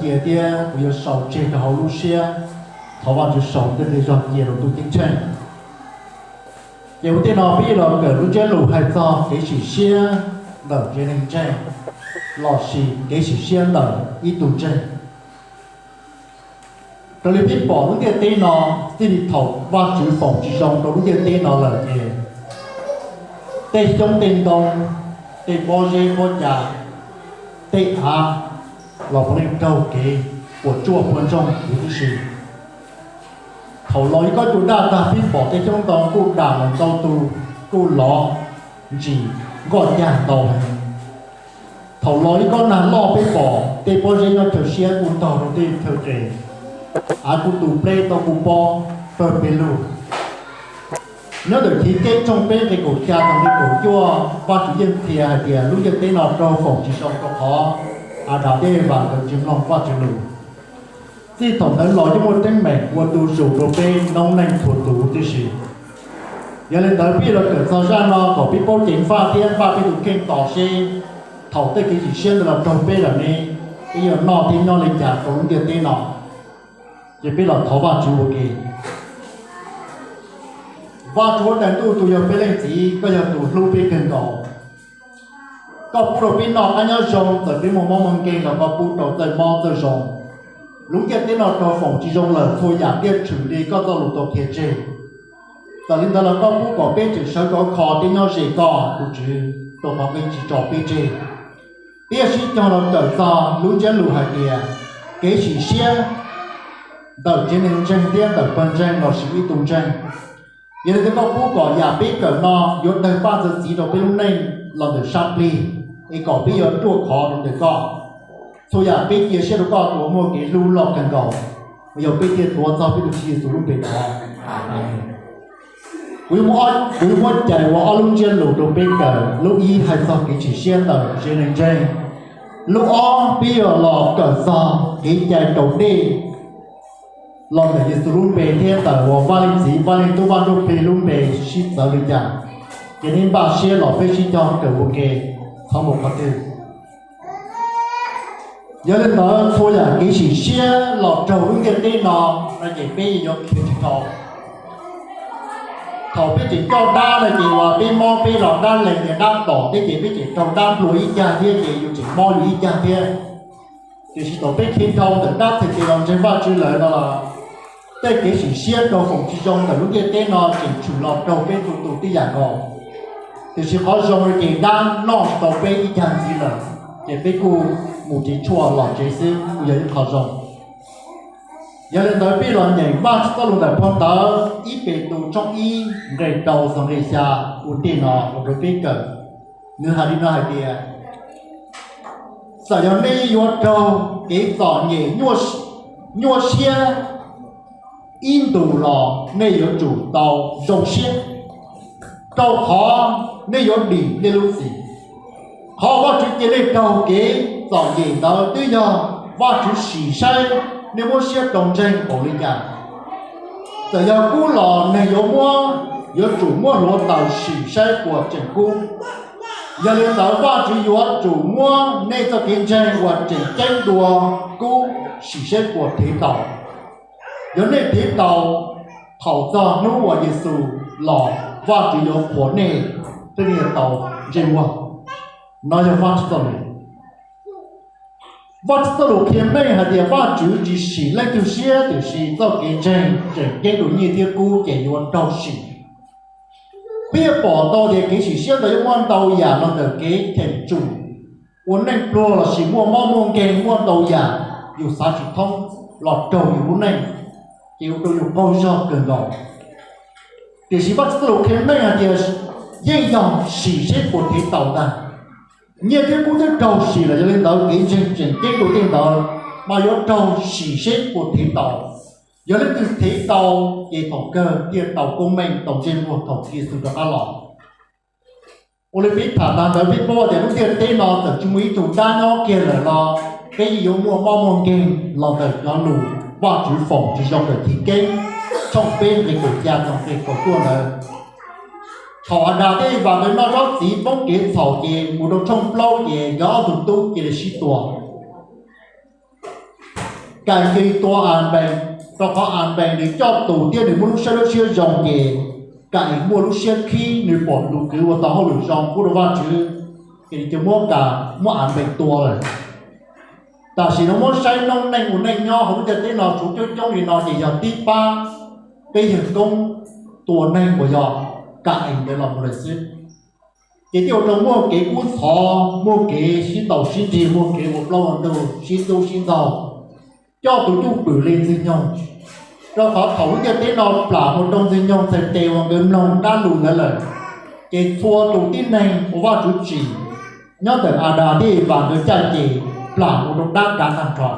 Cia thiab kuv yuav sau tseg rau hauv lub siab, thov Vajtswv sau tej zog cia rau ntuj ceeb tsheej. Ces ua ntej no peb los kawm lub ntsiab lus hais txog kev sim siab ntawm tsev neeg ntseeg, lossis kev sim siab ntawm ib tug ntseeg. Raws li peb pom lub ntiaj teb no, txij li thaum Vajtswv foom tsis zoo rau lub ntiaj teb no lawm ces tej xyoob tej ntoo, tej pob zeb pob ca, tej av los puav leej raug kev puas tsuaj puas ntsoog huv tib si. Thaum los ib kob cua daj tag peb pom tej xyoob ntoo kuj dam los ntau tus, kuj lov ntsis nkoj cag ntau heev. Thaum los ib kob nag loj peb pom tej pob zeb nyob chaw siab kuj ntog rau tej chaw qes, av kuj tu pleb tau kuj pob pawg pes lug. Nyob ntawm Chiv Keeb tshooj peb nqe kaum xya txog nqe kaum cuaj, Vajtswv yeej qhia hais tias lub ntiaj teb no raug foom tsis zoo rau qhov Adas thiab Evas nkawd tsis mloog Vajtswv lus. Txij thaum ntawd los yeej muaj teeb meem ua tu zus rau peb noob neej txhua tus huv tib si. Yog li ntawd peb los kawm txog zaj no kom peb paub ceev faj thiab npaj peb tus kheej tos seb thaum tej kev sim siab ntawd los raug peb lawm ne, peb yuav noj thiab nyob li cas rau lub ntiaj teb no. Ces peb los thov Vajtswv ua ke. Vajtswv huab tais ntuj tus yog peb leej txiv, koj yog tus hlub peb kawg nkaus. Koj pub rau peb noj qab nyob zoo, txawm peb muaj mob muaj nkeeg los koj pub rau txawj mob txawj zoo. Lub ntiaj teb no raug foom tsis zoo lawm, txhua yam thiaj tshwm li koj txoj lus tau qhia tseg. Txawm li ntawd los koj pub kom peb tseem sawv khov kho thiab nyob ze koj tus Tswv, rau qhov koj tsis tso peb tseg. Peb yuav sib cog los kawm txog lub ntsiab lus hais tias kev sim siab ntawm tsev neeg ntseeg thiab ntawm pawg ntseeg lossis ib tug ntseeg. Yog li ntawd koj pub kom yam peb kawm no yuav tawg paj txawv txiv rau peb lub neej los ntawm sab plig, es kom peb yuav ruaj khov rau ntawm koj. Txhua yam peb cia siab rau koj tus uas muaj kev hlub loj kawg nkaus, yog peb thiaj tuav txog peb tus Tswv Yexus lub npe thov. Kuv yuav muab cais ua ob lub ntsiab lus rau peb kawm, lub ib hais txog kev sim siab ntawm tsev neeg ntseeg, lub ob peb yuav los kawm txog kev cai raus dej los ntawm Yexus lub npe thiab ntawm uas Vaj Leej Txiv Vaj Leej Tub Vaj Ntsujplig lub npe sib txawv li cas. Ces nej npaj siab los peb sib cog kawm ua ke txhob mus qhov twg. Yog li ntawd txhua yam kev sim siab los raug lub ntiaj teb no, no ces peb yuav khiav tsis dhau. Thaum peb tseem coj dab no ces uas peb mob peb los dab lees tias dab tom thiab ces peb tseem raug dab nplua ib cag thiab ces yus tseem mob yus ib cag thiab. Tiam sis thaum peb khiav dhau ntawm dab txhais tes los ntseeg Vajtswv lawm no los tej kev sim siab raug foom tsis zoo ntawm lub ntiaj teb no tseem tshwm los raug peb txhua tus tib yam nkaus. Tiam sis qhov zoo ces dab noj tsis tau peb ib cag ntxiv lawm, ces peb kuj mus tsev tshuaj los tsev xwb kuj yog ib qho zoo. Yog li ntawd peb los nyeem Vajtswv txoj lus ntawm phau ntawv ib Petus tshooj ib nqe rau txog nqe xya ua ntej no los rau peb kawm. Nws hais li no hais tias, txawm yog nej yuav raug kev txom nyem nyuaj siab ib ntus los nej yuav tsum tau zoo siab, rau qhov nej yuav dim nej lub txim. Qhov Vajtswv cia nej raug kev txom nyem ntawd twb yog Vajtswv sim saib nej muab siab rau ntseeg npaum li cas. Txawm yog kub los neeg yuav muab, yuav tsum muab hluav taws sim saib puas tseem kub. Yog li ntawd Vajtswv yuav tsum muab nej txoj kev ntseeg uas tseem ceeb dua kub sim saib puas thev tau. Yog nej thev tau, thaum txog hnub uas Yexus los Vajtswv yuav qhuas nej thiab nej yuav tau ntsej muag. No yog Vajtswv txoj lus. Vajtswv txoj lus qhia meej hais tias Vajtswv tsis sim leej twg siab, tiam sis txoj kev ntseeg tseem ceeb dua nyiaj thiab kub ces yuav raug sim. Peb yuav pom tau tias kev sim siab ntawd yuav muaj ntau yam los ntawm kev cheem tsum, ua neej pluag lossis muaj mob muaj nkeeg, muaj ntau yam yus xav tsis thoob los raug yus lub neej, ces ua rau yus qaug zog kawg nkaus. Tiam sis Vajtswv txoj lus qhia meej hais tias yeej yog sim seb puas thev tau ntag. Nyiaj thiab kub twb raug sim lawm, yog li ntawd kev ntseeg tseem ceeb dua tej ntawd mas yuav raug sim seb puas thev tau. Yog leej twg thev tau, ces thaum kawg thiaj tau koob meej tau ntsej muag thaum Tswv Yexus rov qab los. Ua li peb tham tag ntawd peb paub tias lub ntiaj teb no txawm tsis muaj ib tug dab nyob kiag lawm los peb yeej yuav muaj mob muaj nkeeg los ntawm cov lus Vajtswv foom tsis zoo ntawm Chiv Keeb tshooj peb nqe kaum xya txog nqe kaum cuaj ntawd. Thaum Adas thiab Evas nkawd noj zaub txiv poob kev txhaum ces mus rau tshooj plaub ces nkawd ob tug tub cia li sib tua. Kaim cia li tua Anpees, rau qhov Anpees nws coj tus thiab nws muaj lub siab, lub siab zoo ces Kaim muaj lub siab khib, nws pom tus kwv ua tau hauj lwm zoo pub rau Vajtswv, ces nws cia muab Kaim, muab Anpees tua lawm. Tam sim no muab saib noob neej ua neej nyob hauv lub ntiaj teb no tsuav coob coob li no ces yog tib pab peb yawg koob tua neeg uas yog Kaim ntawd los mus lawm xwb. Ces thiaj ua rau muaj kev kub ntxhov, muaj kev sib ntaus sib nrig, muaj kev ua plaub ua ntug, sib ntxub sib ntxaug, coj tus cwj pwm li Ntxwg Nyoog. Rau qhov thaum lub ntiaj teb no plam mus rau Ntxwg Nyoog txhais tes uas nkawd mloog dab lus ntawd lawm, ces txhua tus tib neeg uas Vajtswv tsim nyob ntawm Adas thiab Evas nkawd caj ces plam mus rau dab kav tag nrho.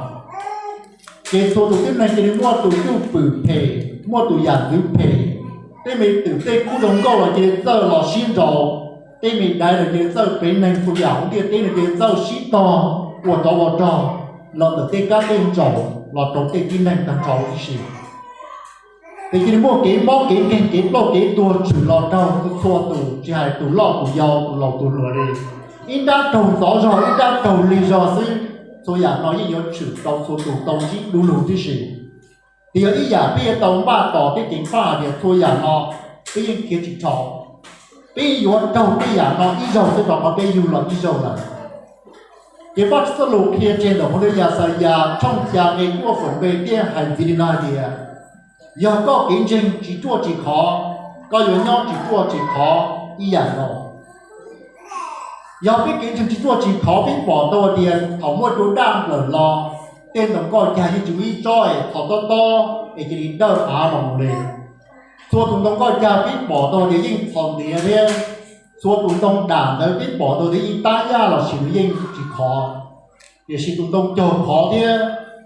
Ces txhua tus tib neeg cia li muaj tus cwj pwm phem, muaj tus yam ntxwv phem, tej me twm tej kub zoo nkauj los cia li txawj los sib nraus, tej me daiv los cia li txawj pev neeg, txhua yam hauv ntiaj teb no cia li txawj sib tog ua rov ua rog los ntawm tej kab tej ntsaum los rau tej tib neeg tag nrho huv tib si. Ces cia li muaj kev mob kev nkeeg kev ploj kev tuag tshwm los raug txhua tus, tsis hais tus loj tus yau tus laus tus hluas li, ib nrab raug ntxov zog ib nrab raug lig zog xwb. Txhua yam no yeej yuav tshwm rau txhua tus tau ntsib du lug tib si. Ces yog ib yam peb yuav tau npaj tos thiab ceev faj hais tias txhua yam no peb yeej khiav tsis dhau, peb yuav raug tej yam no ib zaug xwb rau qhov peb yug los ib zaug lawm. Ces Vajtswv txoj lus qhia tseg ntawm hauv Yaxayas tshooj xya nqe cuaj feem npe thiaj hais ntxiv li no hais tias, yog koj kev ntseeg tsis ruaj tsis khov, koj yuav nyob tsis ruaj tsis khov ib yam nkaus. Yog peb kev ntseeg tsis ruaj tsis khov, peb pom tau hais tias thaum muaj cua daj nplawm los, tej ntoo nkoj cag yeej tsis muaj ib tsob es txhos tob tob es cia li dawj av los mus li. Txhua tus ntoo nkoj cag peb pom tau tias yeej txhos ntiav thiab, txhua tus ntoo dam ntawd peb pom tau tias yeej tab yaj los sis nws yeej tsis khov. Tiam sis tus ntoo cog khov thiab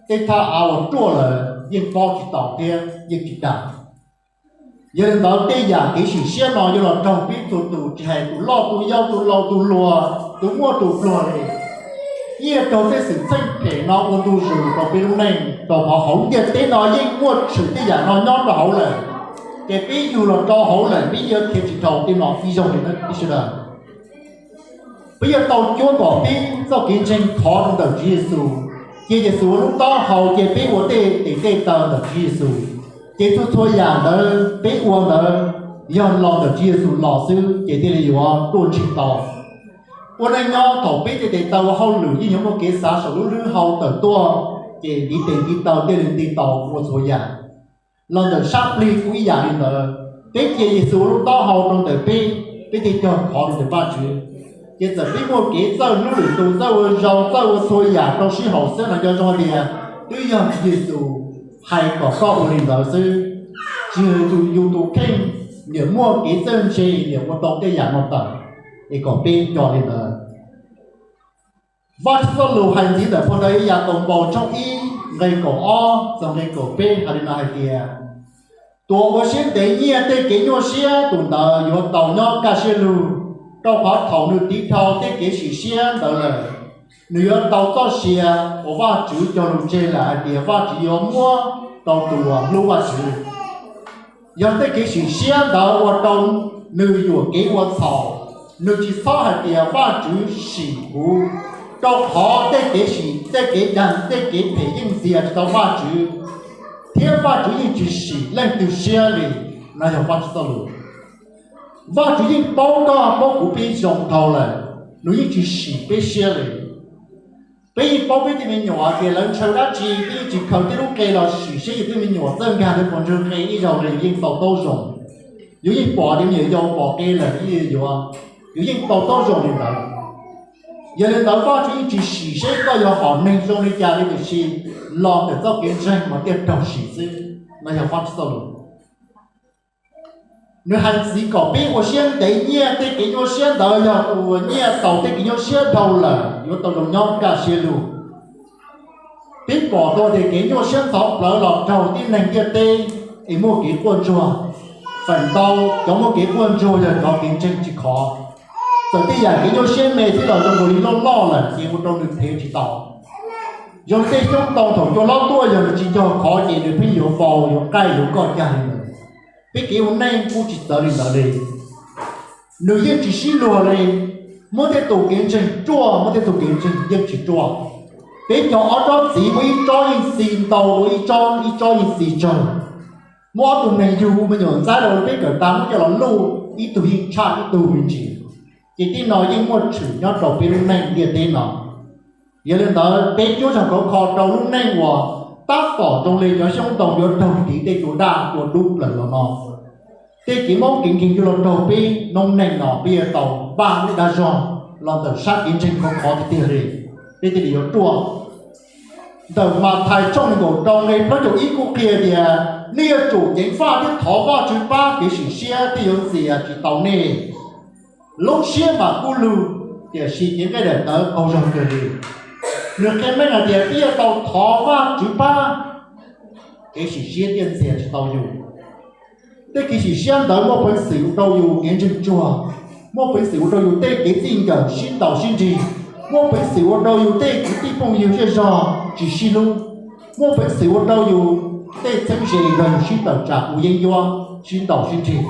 tej thaj av uas ruaj lawm yeej pob tsis tau thiab yeej tsis dam. Yog li ntawd tej yam kev sim siab no yuav los raug peb txhua tus, tsis hais tus loj tus yau tus laus tus hluas, tus muaj tus pluag li. Yeej raug tej xwm txheej phem no ua ntu zus rau peb lub neej, rau qhov hauv ntiaj teb no yeej muaj tshwm tej yam no nyob rau hauv lawm. Ces peb yug los rau hauv lawm peb yuav khiav tsis dhau tej no ib zaug li na ib sawv daws. Peb yuav tau cuab kom peb txoj kev ntseeg khov rau ntawm Tswv Yexus, cia Yexus ua lub taub hau, cia peb ua tej tes tej taw ntawm Tswv Yexus. Ces txhua txhua yam ntawd peb ua ntawd yog los ntawm Tswv Yexus los xwb ces thiaj li yuav tuaj ntsig tau. Ua neej nyob thaum peb tej tes taw ua hauj lwm yeej yuav muaj kev xav saum lub hlwb hau tawm tuaj, ces ntiv tes ntiv taw thiaj li nti tau ua txhua yam. Los ntawm sab plig kuj ib yam li ntawd, peb cia Yexus ua lub taub hau rau ntawm peb, peb thiaj cog khov rau ntawm Vajtswv. Ces txawm peb muaj kev txawj hlub lwm tus, txawj ua zau, txawj ua txhua yam rau sib haum xwb los nco zoo tias twb yog Tswv Yexus hais kom koj ua li ntawd xwb. Tsis yog yus tus kheej, niam muaj kev txawj ntse niam ua tau tej yam no tawm, es kom peb nco li ntawd. Vajtswv txoj lus hais ntxiv ntawm phau ntawv Yakaunpaus tshooj ib nqe kaum ob txog nqe kaum peb hais li no hais tias, tus uas ua siab ntev nyiaj tej kev nyuaj siab, tus ntawd yuav tau nyob kaj siab lug, rau qhov thaum nws tiv dhau tej kev sim siab ntawd lawm, nws yuav tau txoj sia uas Vajtswv cog lus tseg lawm hais tias Vajtswv yuav muab rau tus uas hlub Vajtswv. Yog tej kev sim siab ntawd ua rau nws yuam kev ua txhaum, nws tsis txhob hais tias Vajtswv sim kuv, rau qhov tej kev sim, tej kev dag, tej kev phem yeej ntxias tsis tau Vajtswv, thiab Vajtswv yeej tsis sim leej twg siab li. No yog Vajtswv txoj lus. Vajtswv yeej paub koj paub kuv peb zoo dhau lawm, nws yeej tsis sim peb siab li. Peb yeej paub peb tej me nyuam hais tias lawv ntshaw dab tsi, peb yeej tsis khaws tej lub qe los sim seb yus tej me nyuam txawj nkag lawv puas ntshaw qe ib zaug los yus yeej tau taub zoo. Yus yeej pom tias me nyuam yaus pom qe lawm yus yeej yuav, yus yeej tau taub zoo li ntawd. Yog li ntawd Vajtswv yeej tsis sim seb koj yuav hom neeg zoo li cas li, tiam sis los ntawm txoj kev ntseeg mas thiaj raug sim xwb. No yog Vajtswv txoj lus. Nws hais ntxiv kom peb ua siab ntev nyiaj tej kev nyuaj siab ntawd, yog tus uas nyiaj tau tej kev nyuaj siab dhau lawm yuav tau zoo nyob kaj siab lug. Peb pom tau tias kev nyuaj siab ntxhov plawv los raug tib neeg ntiaj teb es muaj kev quaj ntsuag. Feem ntau cov muaj kev quaj ntsuag yog cov kev ntseeg tsis khov. Txawm tej yam kev nyuaj siab me thiab los zoo nkaus li loj loj lawm ces ua rau nws thev tsis tau. Zoo li tej xyoob ntoo thaum cua hlob tuaj, yog nws tsis cog khov ces nws pheej yuav vau yuav qaij yuav koj cag li ntawd. Peb kev ua neej kuj tsis txawv li ntawd li. Nws yeej tsis sib luag li. Muab tej tus kev ntseeg ruaj, muab tej tus kev ntseeg yeej tsis ruaj. Peb cog ob tsob txiv, muaj ib tsob yeej txi tau ua ib tsob ib tsob yeej txi tsawg. Muab ob tug neeg yug me nyuam ntxaib los peb kawm tas muab coj los luj, ib tug yeej tshaj ib tug me ntsis. Ces tej no yeej muaj tshwm nyob rau peb lub neej ntiaj teb no. Yog li ntawd peb cuab zog khov kho rau lub neej uas tab tom zoo li cov xyoob ntoo yuav raug tiv tej tus daj ua dub plaws los no. Tej kev mob kev nkeeg yuav los raug peb noob neej no, peb yuav tau npaj lub dag zog los ntawm sab kev ntseeg khov kho tiag tiag li, peb thiaj li yuav ruaj. Ntawm Mathais tshooj nees nkaum rau nqe plaub caug ib kuj qhia tias, nej yuav tsum ceev faj thiab thov Vajtswv pab, kev sim siab thiaj yuav ntxias tsis tau nej. Lub siab mas kub lug, tiam sis cev nqaij daim tawv qaug zog kawg li. Nws qhia meej hais tias peb yuav tau thov Vajtswv pab, kev sim siab thiaj ntxias tsis tau yus. Tej kev sim siab ntawd muaj peev xwm ua rau yus kev ntseeg tsuag, muaj peev xwm ua rau yus tej kev txij nkawm sib ntaus sib nrig, muaj peev xwm ua rau yus tej kwv tij phooj ywg zej zog tsis sib hlub, muaj peev xwm ua rau yus tej txheeb ze yog yus sib tawm tsam ua yeeb ncuab sib ntaus sib nrig.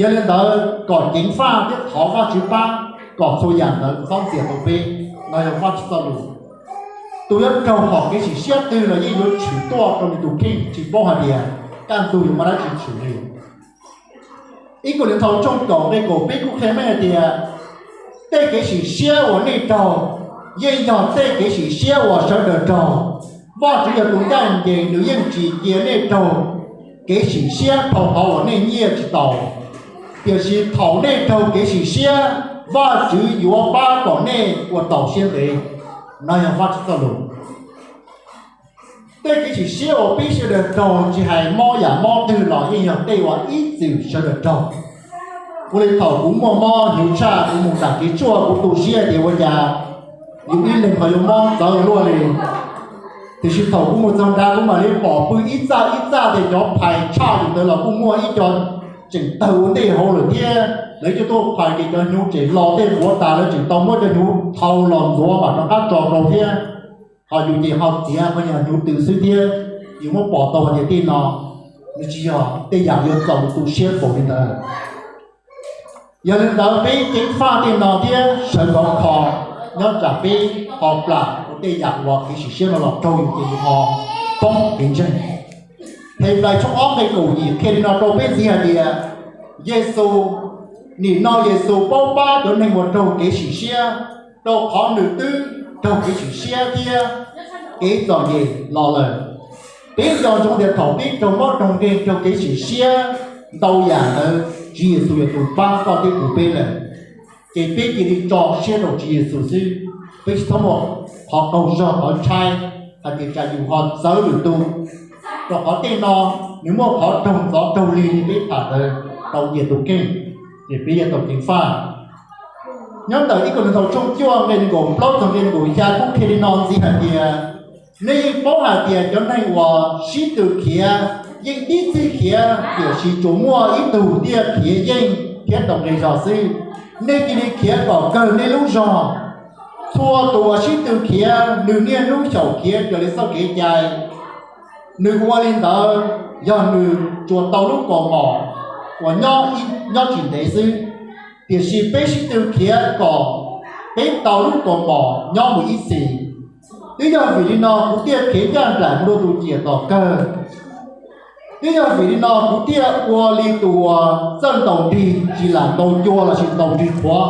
Yog li ntawd kom ceev faj thiab thov Vajtswv pab kom txhua yam ntawd txhob ntxias tau peb. No yog Vajtswv txoj lus. Tus yuav raug hom kev sim siab twg los yeej yuav tshwm tuaj rau nws tus kheej, tsis paub hais tias kaj ntug yuav muaj dab tsi tshwm li. Ib Kauleethaus tshooj kaum nqe kaum peb kuj qhia meej hais tias, tej kev sim siab uas nej raug yeej yog tej kev sim siab uas sawv daws raug. Vajtswv yog tus ncaj ncees, nws yeej tsis cia nej raug kev sim siab dhau qhov uas nej nyiaj tsis taus. Tiam sis thaum nej raug kev sim siab, Vajtswv yuav pab kom nej ua taus siab ntev. No yog Vajtswv txoj lus. Tej kev sim siab uas peb sawv daws raug, tsis hais mob yam mob twg los yeej yog tej uas ib txwm sawv daws raug. Ua li thaum kuv muaj mob hnyuv tshaj, kuv mus nram kev tshuaj, kuv tu siab tias ua cas yus ib leeg ho yuav mob txawv luaj li. Tiam sis thaum kuv mus txog nrad, kuv mam li pom pw ib txaj ib txaj tias cov phais tshaj yus ntawd los kuj muaj ib co tseem tawg ua ntej hauv lawm thiab. Lawv coj tuaj phais ces cov hnyuv tseem los tej quav tas, lawv tseem tau muab cov hnyuv thau los ntxuav mam rov qab tso rau thiab. Ho yus ces ho txiav qhov nyuag hnyuv tws xwb thiab. Yus muab pom tau hais tias tej no nws tsis yog tej yam yuav txaus tu siab npaum li ntawd. Yog li ntawd peb ceev faj tej no thiab sawv khov kho nyob tsam peb ho plam ua tej yam uas kev sim siab no los raug yus ces yus ho poob kev ntseeg. Henplais tshooj ob nqe kaum yim qhia li no rau peb ntxiv hais tias, Yexus, nim no Yexus paub pab cov neeg uas raug kev sim siab, rau qhov nws twb raug kev sim siab thiab kev txom nyem los lawm. Peb nco ntsoov tias thaum peb raug mob raug nkeeg raug kev sim siab, ntau yam ntawd Tswv Yexus yog tus pab koj thiab kuv peb lawm. Ces peb cia li tso siab rau Tswv Yexus xwb, peb tsis txhob muaj qhov qaug zog qhov ntshai hais tias tsam yus ho txawv lwm tus, rau qhov tej no nws muaj qhov raug ntxov raug lig li peb tham ntawd rau nyias tus kheej, ces peb yuav tau ceev faj. Nyob ntawm ib Kauleethaus tshooj cuaj nqe nees nkaum plaub txog nqe nees nkaum xya kuj qhia li no ntxiv hais tias, nej yeej paub hais tias cov neeg uas sib tw khiav yeej tib txhij khiav, tiam sis tsuas muaj ib tug thiaj khiav yeej thiab tau nqi zog xwb. Nej cia li khiav kom kawg nej lub zog. Txhua tus uas sib tw khiav, nws niaj hnub xyaum khiav raws li txoj kev cai. Nws ua li ntawd yog nws tsuas tau lub kaus mom uas nyob, nyob tsis ntev xwb. Tiam sis peb sib tw khiav kom peb tau lub kaus mom nyob mus ib txhis. Twb yog vim li no kuv thiaj khiav ncaj nraim mus rau tus ciam tom kawg. Twb yog vim li no kuv thiaj ua li tus uas txawj ntaus nrig tsis lam ntaus cua lossis ntaus nrig qhuav.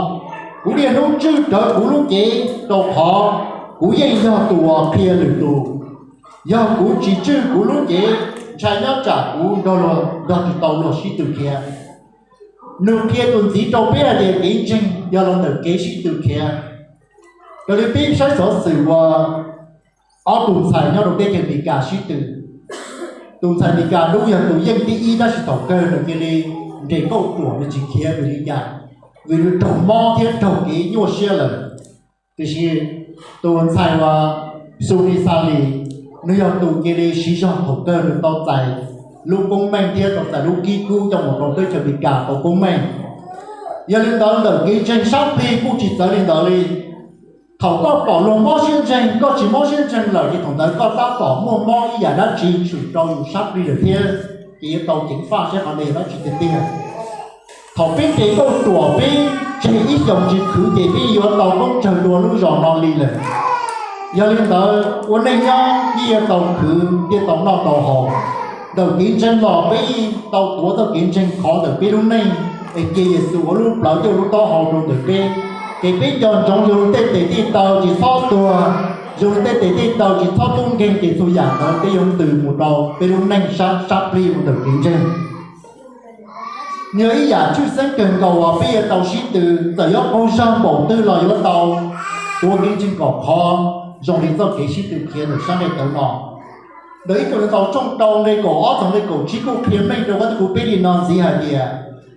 Kuv niaj hnub tswj rawv kuv lub cev, rau qhov kuv yeej yog tus uas qhia lwm tus. Yog kuv tsis tswj kuv lub cev, ntshai nyob tsam kuv nrog luag nrog tsis tau luag sib tw khiav. Nws qhia tus ntxiv rau peb hais tias kev ntseeg yog los ntawm kev sib tw khiav. Raws li peb saib xov xwm uas ob tug ntxhais nyob rau teb chaws Amelikas sib tw. Tus ntxhais Amelikas dub yog tus yeej thib ib, tab sis thaum kawg nws cia li nres nkauj ruam, nws tsis khiav. Vim li cas? Vim nws raug mob thiab raug kev nyuaj siab lawm. Tiam sis tus ntxhais uas Xu Ni Xa Lis, nws yog tus cia li siv zog thaum kawg nws tau txais lub koob meej thiab tau txais lub kib kub coj mus rau teb chaws Amelikas tau koob meej. Yog li ntawd ntawm kev ntseeg sab plig kuj tsis txawv li ntawd li. Thaum koj pom luag mob siab ntseeg, koj tsis mob siab ntseeg lawm ces thaum ntawd koj tab tom muaj mob ib yam dab tsi tshwm rau yus sab plig lawm thiab, ces yuav tau ceev faj saib qhov ntawd yog dab tsi tiag tiag. Thaum peb nres nkauj ruam, peb tseg ib xyoos tsis khwv ces peb yuav tau koob tsawg dua lub zos no li lawm. Yog li ntawd ua neej nyob yeej yuav tau khwv, yeej tau noj tau haus. Ntawm kev ntseeg los peb tau tuav txoj kev ntseeg khov ntawm peb lub neej, es cia Yexus ua lub plawv thiab lub taub hau rau ntawm peb, ces peb nco ntsoov zoo li tej tes tej taw tsis txhob tuag, zoo li tej tes tej taw tsis txhob tub nkeeg, ces txhua yam ntawd peb yuav ntws mus rau peb lub neej sab sab plig mus ntawm kev ntseeg. Nws yog ib yam tshwj xeeb kawg nkaus uas peb yuav tau sib tw, txawm yuav qaug zog npaum twg los yuav tau tuav kev ntseeg kom khov zoo li txoj kev sib tw khiav ntawm sab nqaij tawv no. Ntawm ib Kauleethaus tshooj rau nqe kaum ob txog nqe kaum tsib kuj qhia meej rau koj thiab kuv peb li no ntxiv hais tias,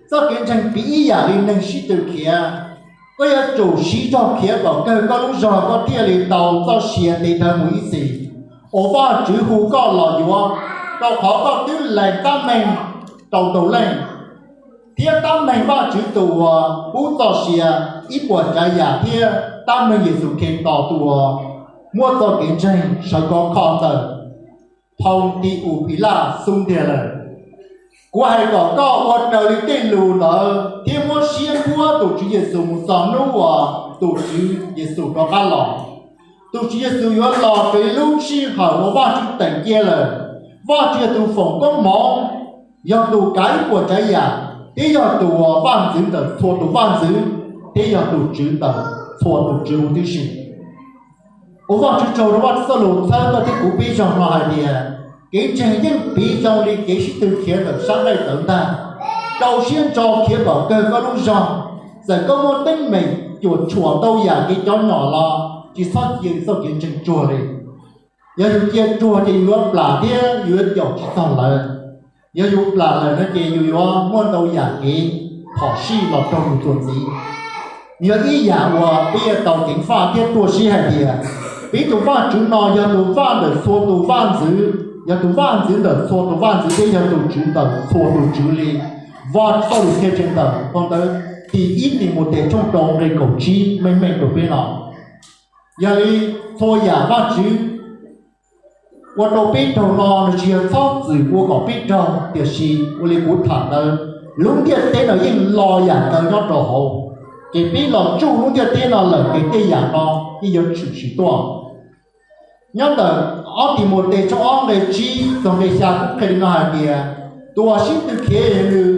txoj kev ntseeg piv ib yam li neeg sib tw khiav. Koj yuav tsum siv zog khiav kom kawg koj lub zog koj thiaj li tau txoj sia ntev dhawv mus ib txhis uas Vajtswv hu koj los yuav, rau qhov koj twb lees tab meeg rau ntau leej, thiab tab meeg Vajtswv tus uas pub txoj sia, ib puas tsav yam thiab tab meeg Yexus Khetos tus uas muab txoj kev ntseeg sawv khov kho ntawm Phoo Nti-us Philaj xub ntiag lawm. Kuv hais kom koj ua raws li tej lus ntawd thiab muab siab npuab tus Tswv Yexus mus txog hnub uas tus Tswv Yexus rov qab los. Tus Tswv Yexus yuav los raws li lub sij hawm uas Vajtswv teem cia lawm. Vajtswv yog tus foom koob hmoov, yog tus kav ib puas tsav yam, thiab yog tus uas vaj ntxwv ntawm txhua tus vaj ntxwv, thiab yog tus tswv ntawm txhua tus tswv huv tib si. Ua Vajtswv tsaug rau Vajtswv txoj lus txhawb koj thiab kuv peb zog no hais tias, kev ntseeg yeej piv zoo li kev sib tw khiav ntawm sab nqaij tawv ntag. Rau siab ntso khiav kom kawg koj lub zog. Txawm koj muaj teeb meem cuam tshuam ntau yam kev cov nyom los tsis txhob cia txoj kev ntseeg tsuag li. Yog yus cia tsuag ces yus yuav plam thiab yus yuav caum tsis txog lawv. Yog yus plam lawm no ces yus yuav muaj ntau yam kev phom sij los raug yus txuas ntxiv. Yog ib yam uas peb yuav tau ceev faj thiab ruaj siab hais tias, peb tus Vajtswv no yog tus vaj ntawm txhua tus vaj ntxwv, yog tus vaj ntxwv ntawm txhua tus vaj ntxwv thiab yog tus tswv ntawm txhua tus tswv li. Vajtswv txoj lus qhia tseeb ntawm phau ntawv tim ib Timautes tshooj rau nqe kaum tsib meej meej rau peb no. Yog li txhua yam Vajtswv ua rau peb raug no nws tsis yog txhob txwm ua kom peb raug, tiam sis ua li kuv tham ntawd, lub ntiaj teb no yeej lo yam ntawd nyob rau hauv. Ces peb los tsuj lub ntiaj teb no lawm ces tej yam no yeej yuav tshwm sim tuaj. Nyob ntawm ob Timautes tshooj ob nqe tsib txog nqe xya kuj qhia li no hais tias, tus uas sib tw khiav nws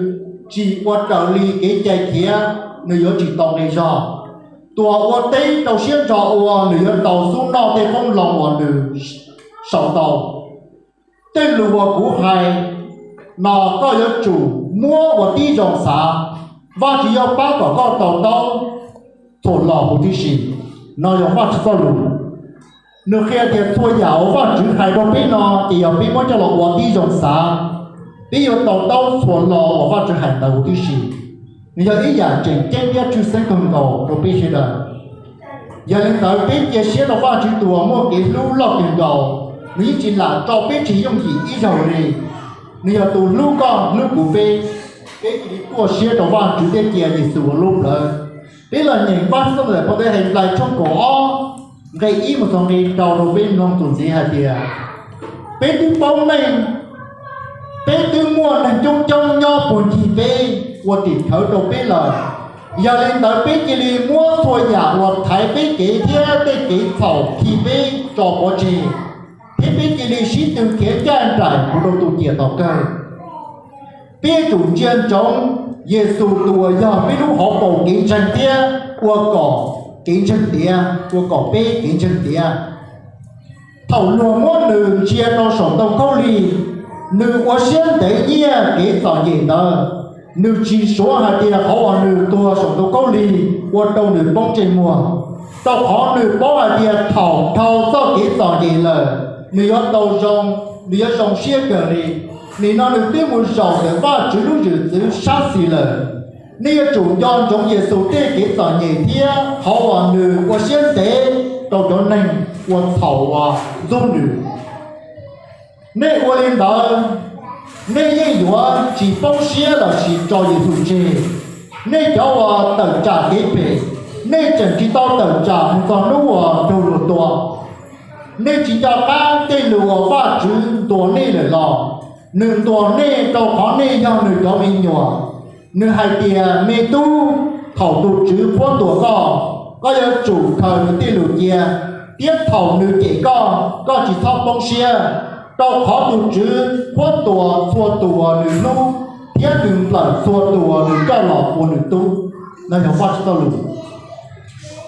tsis ua raws li kev cai khiav, nws yuav tsis tau nqi zog. Tus uas ua teb rau siab ntso ua nws yuav tau xub noj tej qoob loo uas nws sau tau. Tej lus uas kuv hais no koj yuav tsum muab ua tib zoo xav, Vajtswv yuav pab kom koj to taub txhuam los huv tib si. No yog Vajtswv txoj lus. Nws qhia tias txhua yam uas Vajtswv hais rau peb no ces yog peb muab coj los ua tib zoo xav, peb yuav to taub txhua lo uas Vajtswv hais ntawd huv tib si. Nws yog ib yam tseem ceeb thiab tshwj xeeb kawg nkaus rau peb sawv daws. Yog li ntawd peb cia siab rau Vajtswv tus uas muaj kev hlub loj kawg nkaus, nws yeej tsis lam tso peb tseg yooj yim ib zaug li. Nws yog tus hlub koj hlub kuv peb. Peb cia li tuaj siab rau Vajtswv thiab cia Yexus ua lub plawv. Peb los nyeem Vajtswv txoj lus phau ntawv Henplais tshooj kaum ob nqe ib mus txog nqe rau rau peb mloog txuas ntxiv hais tias, peb twb paub meej, peb twb muaj neeg coob coob nyob puag ncig peb ua tim khawv rau peb lawm. Yog li ntawd peb cia li muab txhua yam uas thaiv peb kev thiab tej kev txhaum khi peb tso pov tseg, thiab peb cia li sib tw khiav ncaj nraim mus rau tus ciam tom kawg. Peb yuav tsum ntsia ntsoov Yexus tus uas yog peb lub hauv paus kev ntseeg thiab ua kom kev ntseeg tiav, ua kom peb kev ntseeg tiav. Thaum luag muab nws ntsia rau saum ntoo khaub lig, nws ua siab ntev nyiaj kev txom nyem ntawd. Nws tsis suav hais tias qhov uas nws tuag saum ntoo khaub lig ua rau nws poob ntsej muag, rau qhov nws paub hais tias thaum dhau txoj kev txom nyem lawm, nws yuav tau zoo, nws yuav zoo siab kawg li. Nim no nws twb mus zaum ntawm Vajtswv lub zwm txwv sab xis lawm. Nej yuav tsum nco ntsoov Yexus tej kev txom nyem thiab qhov uas nws ua siab ntev rau cov neeg ua txhaum uas ntxub nws. Nej ua li ntawd, nej yeej yuav tsis poob siab lossis tso Yexus tseg. Nej cov uas tawm tsam kev phem, nej tseem tsis tau tawm tsam mus txog hnub uas raug luag tua. Nej tsis nco qab tej lus uas Vajtswv ntuas nej lawm los? Nws ntuas nej rau qhov nej yog nws cov me nyuam. Nws hais tias, me tub, thaum tus Tswv qhuab ntuas koj, koj yuav tsum khaws nws tej lus cia. Thiab thaum nws cem koj, koj tsis txhob poob siab, rau qhov tus Tswv qhuab tuas txhua tus uas nws hlub, thiab nws nplawm txhua tus uas nws coj los ua nws tub. No yog Vajtswv txoj lus.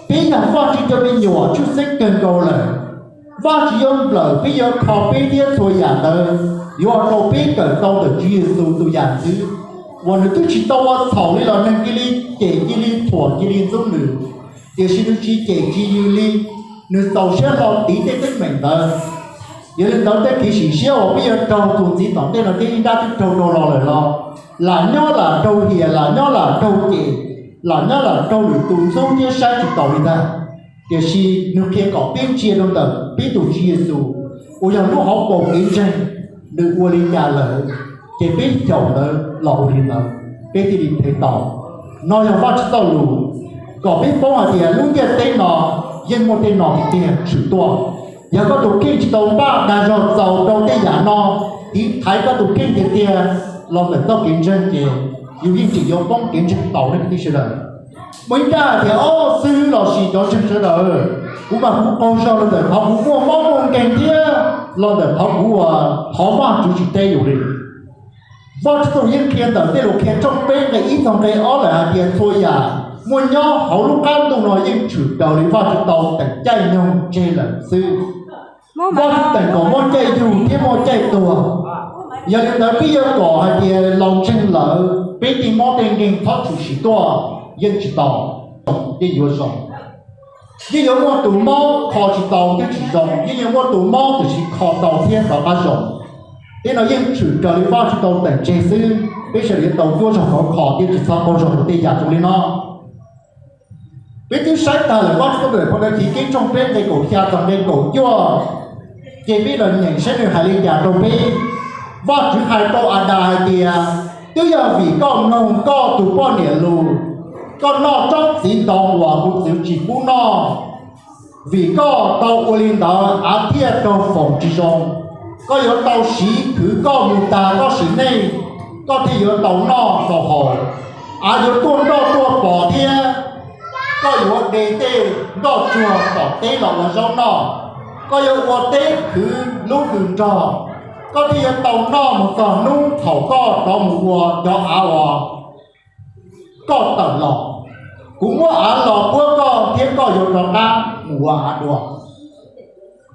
Peb yog Vajtswv cov me nyuam tshwj xeeb kawg nkaus lawm. Vajtswv yuav nplawm peb, yuav kho peb thiab txhua yam ntawd yuav ua rau peb kawm tau ntawm Tswv Yexus tus yam ntxwv, uas nws twb tsis tau ua txhaum li los neeg cia li cem, cia li thuam, cia li ntxub nws. Tiam sis nws tsis cem tsis yws li, nws txaus siab hlo tiv tej teeb meem ntawd. Yog li ntawd tej kev sim siab uas peb yuav raug txuas ntxiv tom ntej no thiab ib nrab twb raug raug los lawm los, lam nyob lam raug hiam, lam nyob lam raug cem, lam nyob lam raug lwm tus ntxub thiab saib tsis taus li ntag. Tiam sis nws qhia kom peb ntsia rau ntawm peb tus Tswv Yexus, uas yog lub hauv paus kev ntseeg, nws ua li cas lawm, ces peb xyaum ntawd los ua li ntawd, peb thiaj li them tau. No yog Vajtswv txoj lus, kom peb paub hais tias lub ntiaj teb no yeej muaj tej no tiag tiag tshwm tuaj. Yog koj tus kheej tsis tau npaj dag zog txaus rau tej yam no, tiv thaiv koj tus kheej tiag tiag los ntawm txoj kev ntseeg ces yus yeej tseem yuav poob kev ntseeg tau ne kwv tij sawv daws. Muaj ib nrab hais tias, ob, xib hwb los sis cov ntseeg sawv daws, kuv mas kuv qaug zog los ntawm qhov kuv muaj mob muaj nkeeg thiab los ntawm qhov kuv ua thov Vajtswv tsis teb yus li. Vajtswv txoj lus yeej qhia ntawm Tej Lus Qhia tshooj peb nqe ib txog nqe ob lawm hais tias txhua yam muaj nyob hauv lub qab ntuj no yeej tshwm raws li Vajtswv tau teem caij nyoog tseg lawm xwb. Vajtswv teem kom muaj caij yug thiab muaj caij tuag. Yog li ntawd peb yuav kom hais tias los ntseeg lawm peb tej mob tej nkeeg txhob tshwm sim tuaj yeej tsis tau, yeej yuav zoo. Yeej yuav muaj tus mob kho tsis tau thiab tsis zoo, yeej yuav muaj tus mob tiam sis kho tau thiab rov qab zoo. Tej no yeej tshwm raws li Vajtswv tau teem tseg xwb, peb sawv daws yuav tau cuab zog khov kho thiab tsis txhob qaug zog rau tej yam zoo li no. Peb twb saib tag lawm Vajtswv txoj lus Phau Ntawv Chiv Keeb tshooj peb nqe kaum xya txog nqe kaum cuaj, ces peb los nyeem saib nws hais li cas rau peb. Vajtswv hais rau Adas hais tias, twb yog vim koj mloog koj tus poj niam lus, koj noj tsob txiv ntoo uas kuv txwv tsis pub noj. Vim koj tau ua li ntawd av thiaj raug foom tsis zoo. Koj yuav tau siv khwv koj mus tas koj sim neej, koj thiaj yuav tau noj tau haus. Av yuav tuaj nroj tuaj pos thiab koj yuav de tej nroj tsuag tom teb los ua zaub noj. Koj yuav ua teb khwv lub hws nrog, koj thiaj yuav tau noj mus txog hnub thaum koj rov mus ua cov av uas koj tawm los. Kuv muab av los puab koj thiab koj yuav rov qab mus ua av dua.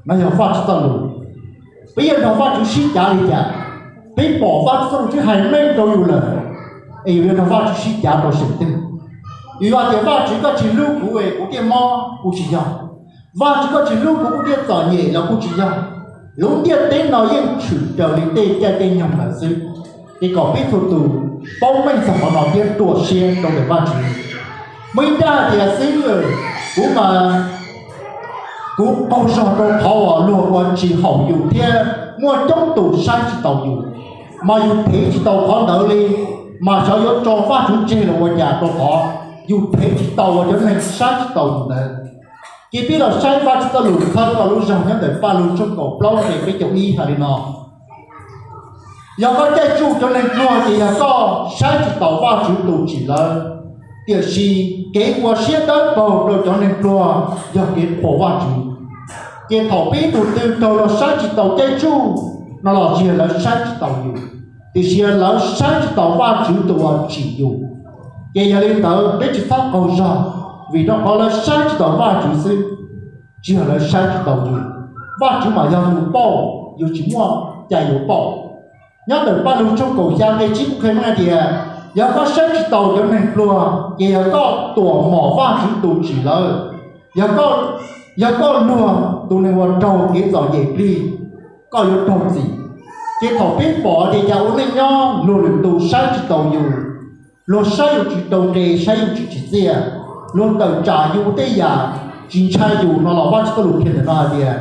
No yog Vajtswv txoj lus. Peb yuav nrog Vajtswv sib cav li cas? Peb pom Vajtswv txoj lus twb hais meej rau yus lawm, es yus yuav nrog Vajtswv sib cav rau seem twg? Yus yuav hais tias Vajtswv koj tsis hlub kuv es kuv thiaj mob, kuv tsis yog. Vajtswv koj tsis hlub kuv kuv thiaj txom nyem los kuj tsis yog. Lub ntiaj teb no yeej tshwm raws li tej caij tej nyoog lawm xwb. Ces kom peb txhua tus paub meej txog qhov no thiab ruam siab rau ntawm Vajtswv. Muaj ib nrab hais tias xib hwb, kuv mas kuv qaug zog rau qhov uas luag ua tsis haum yus thiab muaj coob tus saib tsis taus yus, mas yus thev tsis tau qhov ntawd li, mas xyov yuav tso Vajtswv tseg los ua cas rau qhov yus thev tsis tau uas cov neeg saib tsis taus yus ntawd. Ces peb los saib Vajtswv txoj lus txhawb kom lub zog nyob ntawm Pajlug tshooj kaum plaub nqe peb caug ib hais li no: Yog koj caij tsuj cov neeg pluag ces yog koj saib tsis taus Vajtswv tus tsim lawv, tiam sis kev ua siab dawb paug rau cov neeg pluag yog kev qhuas Vajtswv. Ces thaum peb tus twg raug luag saib tsis taus caij tsuj no los tsis yog lawv saib tsis taus yus, tiam sis yog lawv saib tsis taus Vajtswv tus uas tsim yus. Ces yog li ntawd peb tsis txhob qaug zog, vim rau qhov lawv saib tsis taus Vajtswv xwb, tsis yog lawv saib tsis taus yus. Vajtswv mas yog tus pauj, yus tsis muaj cai yuav pauj. Nyob ntawm Pajlug tshooj kaum xya nqe tsib kuj qhia meej hais tias, yog koj saib tsis taus cov neeg pluag ces yog koj tuam mom Vajtswv tus tsim lawv. Yog koj, yog koj luag tus neeg uas raug kev txom nyem plig, koj yuav raug txim. Ces thaum peb pom tias cas ua neej nyob luag lwm tus saib tsis taus yus, luag saib yus tsis rau nqe, saib yus tsis tsim txiaj, luag tawm tsam yus tej yam tsis ntshai yus no los Vajtswv txoj lus qhia ntawm no hais tias,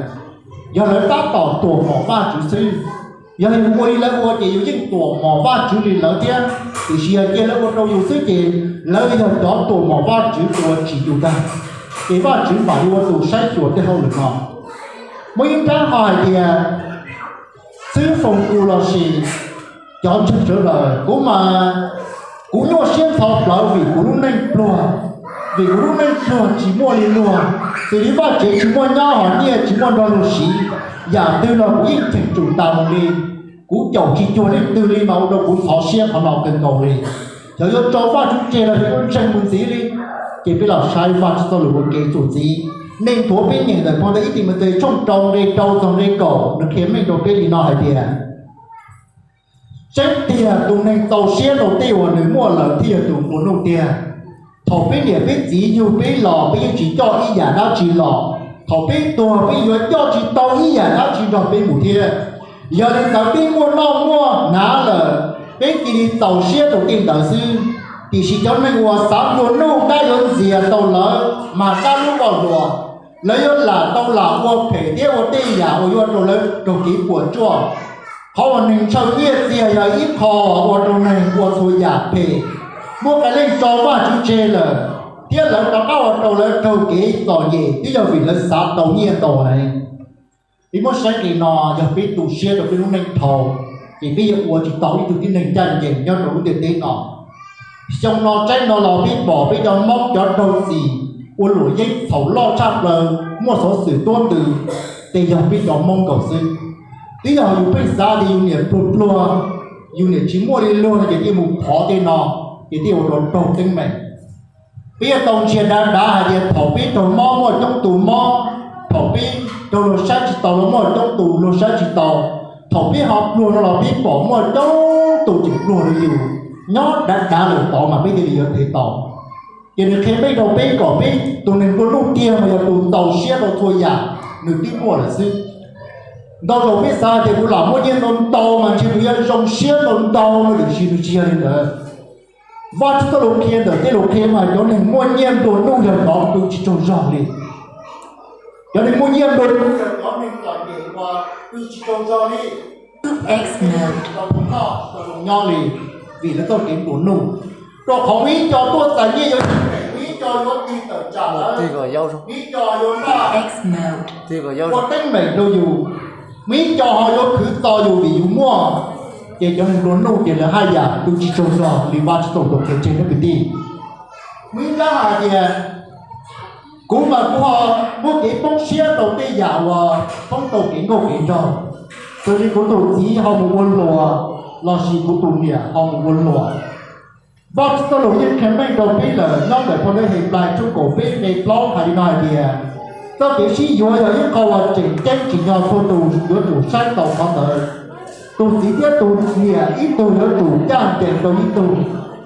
yog lawv tab tom tuam mom Vajtswv xwb. Yog yus ua li lawv ua ces yus yeej tuam mom Vajtswv li lawv thiab, tiam sis yog cia lawv ua rau yus xwb ces lawv yog cov tuam mom Vajtswv tus uas tsim yus ntag. Ces Vajtswv mam li ua tus saib xyuas tej hauj lwm no. Muaj ib nrab ho hais tias, xib hwb Foom Kus los sis cov ntseeg sawv daws, kuv mas kuv nyuaj siab ntxhov plawv vim kuv lub neej pluag. Vim kuv lub neej pluag tsis muaj li luag, xws li vaj tsev tsis muaj nyob, hos nyiaj tsis muaj nrog luag siv, yam twg los kuv yeej cheem tsum tas mus li. Kuv caum tsis cuag leej twg li mas ua rau kuv ntxhov siab qhov no kawg nkaus li. Xyov yuav tso Vajtswv tseg los yuav ntseeg mus ntxiv li. Ces peb los saib Vajtswv txoj lus ua ke txuas ntxiv. Neeg nthuav peb nyeem ntawm phau ntawv ib Timautes tshooj rau nqe rau txog nqe kaum, nws qhia meej rau peb li no hais tias, tseeb tiag tus neeg txaus siab rau tej uas nws muaj lawm thiaj yog tus nplua nuj tiag. Thaum peb niam peb txiv yug peb los peb yeej tsis coj ib yam dab tsi los, thaum peb tuag peb yuav coj tsis tau ib yam dab tsi nrog peb mus thiab. Yog li ntawd peb muaj noj muaj hnav lawm, peb cia li txaus siab rau tej ntawd xwb. Tiam sis cov neeg uas xav nplua nuj dab yuav ntxias tau lawv mas dab lub voj hluas, lawv yuav lam tau lam ua phem thiab ua tej yam uas yuav rau lawv raug kev puas tsuaj. Qhov uas neeg ntshaw nyiaj txiag yog ib qho ua rau neeg ua txhua yam phem, muab qee leej tso Vajtswv tseg lawm, thiab lawv rov qab ua rau lawv raug kev txom nyem twb yog vim lawv xav tau nyiaj ntau heev. Peb muab saib nqe no, yog peb tu siab rau peb lub neej dhau, ces peb yuav ua tsis tau ib tug tib neeg ncaj ncees nyob rau lub ntiaj teb no. Xyoo no tsaib no los peb pom peb cov Hmoob cov raug txim ua luam yeeb txhaum loj tshaj plaws muaj xov xwm tuab ntws, ces yog peb cov Hmoob nkaus xwb. Twb yog yus pheej xav tias yus niam pluag pluag, yus niam tsis muaj li luag no ces thiaj mus phov tej no, ces thiaj ua rau raug teeb meem. Peb yuav tau ntsia dav dav hais tias thaum peb raug mob muaj coob tus mob, thaum peb raug luag saib tsis taus los muaj coob tus luag saib tsis taus, thaum peb ho pluag no los peb pom muaj coob tus tseem pluag rau yus. Nyob dav dav lawm tod mas peb thiaj li yuav thev tau. Ces nws qhia meej rau peb kom peb tus neeg nplua nuj tiag mas yog tus txaus siab rau txhua yam nws twb muaj lawm xwb. Ntau zaus peb xav tias kuv lam muaj nyiaj ntau ntau mas ntshe kuv yuav zoo siab ntau ntau no, tiam sis nws tsis yog li ntawd. Vajtswv txoj lus qhia ntawm tej lus qhia mas cov neeg muaj nyiaj nplua nuj yog cov pw tsis tsaug zog li. Cov neeg muaj nyiaj nplua nuj yog cov neeg txom nyem uas pw tsis tsaug zog li, tau tus noj tau tus nyob li, vim lawv txoj kev nplua nuj. Rau qhov muaj ib co tuaj txais nyiaj yuav ib co yuav tig tawm tsam lawv, ib co yuav noj, ua teeb meem rau yus, muaj ib co ho yuav khwv txo yus vim yus muaj. Ces cov neeg nplua nuj ces lawv haj yam pw tsis tsaug zog li Vajtswv txoj lus qhia tseg na kwv tij. Muaj ib nrab hais tias, kuv mas kuv ho muaj kev poob siab rau tej yam uas poob rau kev nkauj kev nraug, xws li kuv tus txiv ho mus ua luam, lossis kuv tus niam ho mus ua luam. Vajtswv txoj lus yeej qhia meej rau peb lawm nyob ntawm phau ntawv Henplais tshooj kaum peb nqe plaub hais li no hais tias, txoj kev sib yuav yog ib qho uas tseem ceeb tsim nyog txhua tus yuav tsum saib taus qhov ntawd. Tus txiv thiab tus niam ib tug yuav tsum ncaj ncees rau ib tug,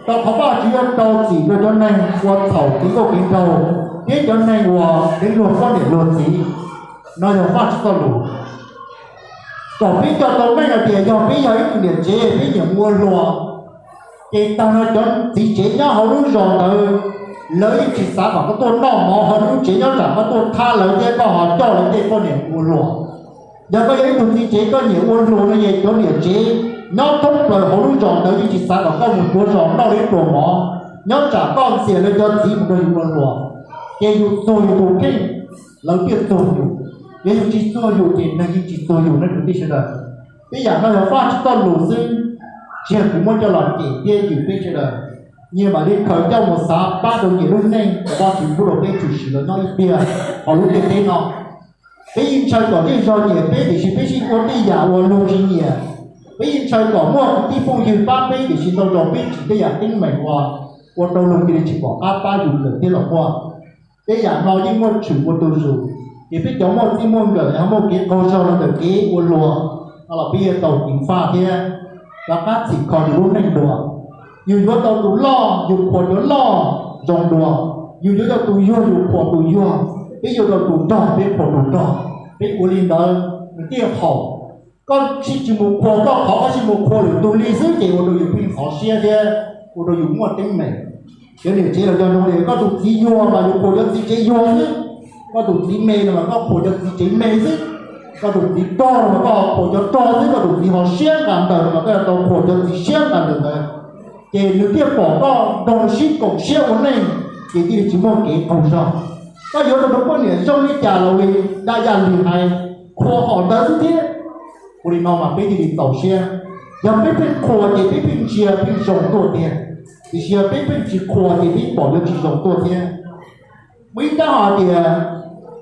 rau qhov Vajtswv yuav rau txim rau cov neeg ua txhaum kev nkauj kev nraug thiab cov neeg uas deev luag poj niam luag txiv. No yog Vajtswv txoj lus. Kom peb coj tau meej hais tias yog peb yog ib tug niam tsev peb nyiam mus ua luam, ces tag no cov txiv tsev nyob hauv lub zos ntawd lawv yeej tsis xav kom koj tuaj noj mov hauv lub tsev, nyob tsam koj tuaj thab lawv thiab koj ho coj lawv tej poj niam mus ua luam. Yog koj yog ib tug txiv tsev koj nyiam ua luam no ces cov niam tsev nyob thoob plaws hauv lub zos ntawd yeej tsis xav kom koj mus ua zos noj lawv pluas mov, nyob tsam koj ntxias lawv cov txiv mus rau yus ua luam. Ces yus txuag yus tus kheej, lawv thiaj txuag yus. Yog yus tsis txuag yus ces neeg yeej tsis txuag yus na kwv tij sawv daws. Tej yam no yog Vajtswv txoj lus xwb, tsis yog kuv muab coj los cem thiab yws peb sawv daws. Nyias mam li khaws coj mus xav pab rau nyias lub neej uas Vajtswv pub rau peb tshwm sim los nyob ib pliag hauv lub ntiaj teb no. Peb yeej ntshaw kom zej zog nyiam peb tiam sis peb yeej ua tej yam uas luag tsis nyiam. Peb yeej ntshaw kom muaj kwv tij phooj ywg pab peb tiam sis ntau zaus peb tsim tej yam teeb meem uas ua rau luag cia li tsis pom qab pab yus lawm thiab los muaj. Tej yam no yeej muaj tshwm ua tus zus, ces peb cov muaj txij muaj nkawm ho muaj kev qaug zog los ntawm kev ua luag no los peb yuav tau ceev faj thiab rov qab txhim kho yus lub neej dua. Yus yuav tau tus loj yus qhuas cov loj zoo dua, yus yuav tau tus yuag yus qhuas tus yuag, peb yuav tau tus nrog peb qhuas tus nrog. Peb ua li ntawd nws thiaj haum. Koj sim tsis mus qhuas koj qhov, koj sim mus qhuas lwm tus li xwb ces ua rau yus pheej ntxhov siab thiab ua rau yus muaj teeb meem. Cov niam tsev los yog zoo li koj tus txiv yuag mas yus qhuas cov txiv tsev yuag xwb, koj tus txiv me los mas koj qhuas cov txiv tsev me xwb, koj tus txiv rog los mas koj qhuas cov rog xwb, koj tus txiv ho siab nqa ntaws los mas koj yuav tau qhuas cov txiv siab nqa ntaws ntawd. Ces nws thiaj pom koj nrog sib koom siab ua neej, ces thiaj li tsis muaj kev qaug zog. Koj yuav tau tus poj niam zoo li cas los li dag yaj li hais, qhuas hom ntawd xwb thiab. Ua li no mas peb thiaj li txaus siab. Yog peb pheej qhuas ces peb pheej ntsia pheej zoo tuaj tiag, tiam sis yog peb pheej tsis qhuas ces peb pom yuav tsis zoo tuaj thiab. Muaj ib rab ho tias,